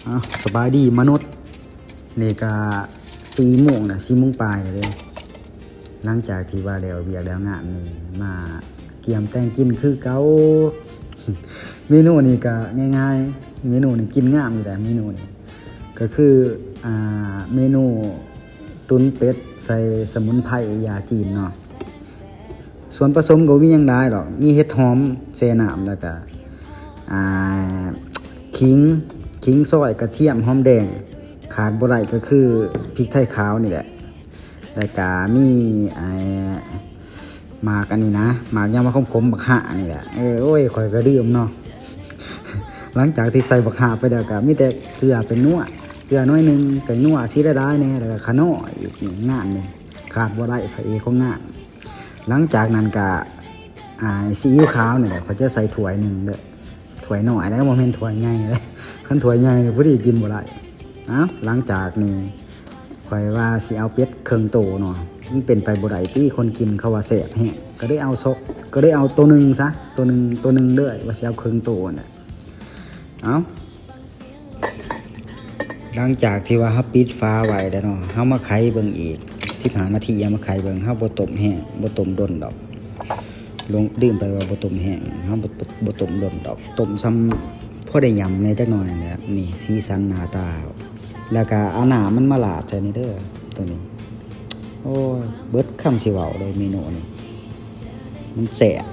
ອ້າວ ສະບາຍດີມະນຸດ. ນີ້ກະສີ່ໂມງນະ ສີ່ໂມງປາຍແລ້ວເດ້. ຫຼັງຈາກທີ່ວ່າແລ້ວວຽກແລ້ວງານນີ້ ມາກຽມແຕ່ງກິນຄືເກົ່າ. ເມນູນີ້ກະງ່າຍໆ ເມນູນີ້ກິນງາມຢູ່ແຫຼະ. ເມນູນີ້ກະຄື ອ່າ ເມນູ ຕຸນເປັດໃສ່ສະໝຸນໄພຢາຈີນເນາະ. ສ່ວນປະສົມກໍບໍ່ມີຫຍັງຫຼາຍດອກ ມີເຫັດຫອມແຊ່ນ້ຳ ແລ້ວກະ ອ່າ ຂີງ ຂີງຊອຍ ກະທຽມ ຫອມແດງ. ຂາດບໍ່ໄດ້ກໍຄືພິກໄທຂາວນີ້ແຫຼະ ແລ້ວກະມີ ອ່າ ໝາກອັນນີ້ນະ ໝາກຫຍັງວະ ຂົມໆ ບັກຫານີ້ແຫຼະ. ເອີ ໂອ້ຍ ຂ້ອຍກໍລືມເນາະ. ຫຼັງຈາກທີ່ໃສ່ບັກຫາໄປແລ້ວ ກໍມີແຕ່ເກືອໄປນົວ ເກືອໜ້ອຍໜຶ່ງ ແປ້ງນົວຊິຫຼາຍໆແດ່ ແລ້ວກໍຂະນ້ອຍອີກ. ນີ້ງານນີ້ຂາດບໍ່ໄດ້ ພະເອກຂອງງານ. ຫຼັງຈາກນັ້ນກໍ ອ່າ ຊີອິ້ວຂາວນີ້ແຫຼະ ຂ້ອຍຈະໃສ່ຖ້ວຍໜຶ່ງເດີ້ ຖ້ວຍນ້ອຍເດ້ ບໍ່ແມ່ນຖ້ວຍໃຫຍ່ເດ້. ຄັນຖ້ວຍໃຫຍ່ນີ້ພໍດີກິນບໍ່ໄດ້. ເອົ້າ ຫຼັງຈາກນີ້ ຂ້ອຍວ່າຊິເອົາເປັດເຄິ່ງໂຕເນາະ ມັນເປັນໄປບໍ່ໄດ້ຕິ ຄົນກິນເຂົາວ່າແຊບແຮງ ກໍເລີຍເອົາສອງ ກໍເລີຍເອົາໂຕໜຶ່ງຊະ ໂຕໜຶ່ງ ໂຕໜຶ່ງເລີຍ ວ່າຊິເອົາເຄິ່ງໂຕຫັ້ນແຫຼະ. ເອົ້າ ຫຼັງຈາກທີ່ວ່າເຮົາປິດຝາໄວ້ແລ້ວເນາະ ເຮົາມາໄຂເບິ່ງອີກສິບຫ້ານາທີ ເອົາມາໄຂເບິ່ງ. ເຮົາບໍ່ຕົ້ມແຮງ ບໍ່ຕົ້ມດົນດອກ ຫຼົງ ລືມໄປວ່າບໍ່ຕົ້ມແຮງ ເຮົາບໍ່ ບໍ່ ບໍ່ຕົ້ມດົນດອກ ຕົ້ມຊ່ຳພໍໄດ້ຫຍ້ຳແດ່ຈັກໜ້ອຍແຫຼະ. ນີ້ສີສັນໜ້າຕາ ແລ້ວກະເອົານ້ຳມັນມາລາດໃສ່ນີ້ເດີ້ ໂຕນີ້. ໂອ້ຍ ເບິດຄຳຊິເວົ້າເລີຍ ເມນູນີ້ມັນແຊບ.